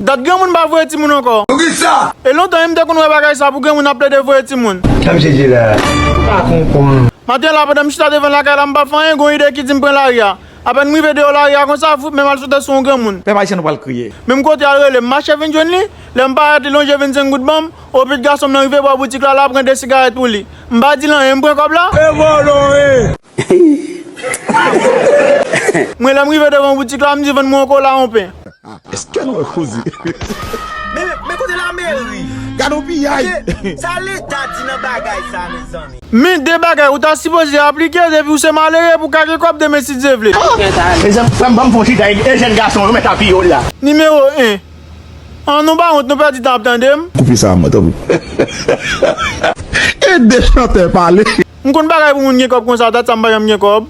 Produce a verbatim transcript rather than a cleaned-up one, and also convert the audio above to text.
Dat granmoun pa voye timoun ankò. Poukisa? E lontan menm m te konn wè bagay sa pou granmoun ap plede voye timoun. Sa misye di la? Ou pa konprann. Maten la, pandan m chita devan lakay la, m pa fè anyen, gon ide ki di m pran lari a. Apèn m rive deyò lari a konsa, foup, men m al sote sou yon granmoun. Pèp ayisyen nou pral kriye. Menm kote al rele m, mache vin jwenn li. Lè m parèt, li lonje vennsenk goud ban m. O, pitit gason m nan rive bò boutik la, l ap pran de sigarèt pou li. M pa di l anyen, m pran kòb la. E vòlò, e! Mwen, lè m rive devan boutik la, m di, vann mwen yon kola, yon pen. Èske nou wè koze? Men, men kote lameri? Gade yon piyay! Sa Leta di nan bagay sa, mezanmi? Men de bagay ou ta sipoze aplike depi ou se malere pou ka gen kòb demen si Dye vle. Mezanmi, frè m, ban m fè yon chita e jèn gason yo mèt apiye w la. Nimewo en. An, nou pa wont, nou pèdi tan ap tande m. Koupe sa, mwen, tanpri. Ede chantè pale. M konn bagay pou moun gen kòb konsa, dat sa m pa janm gen kòb.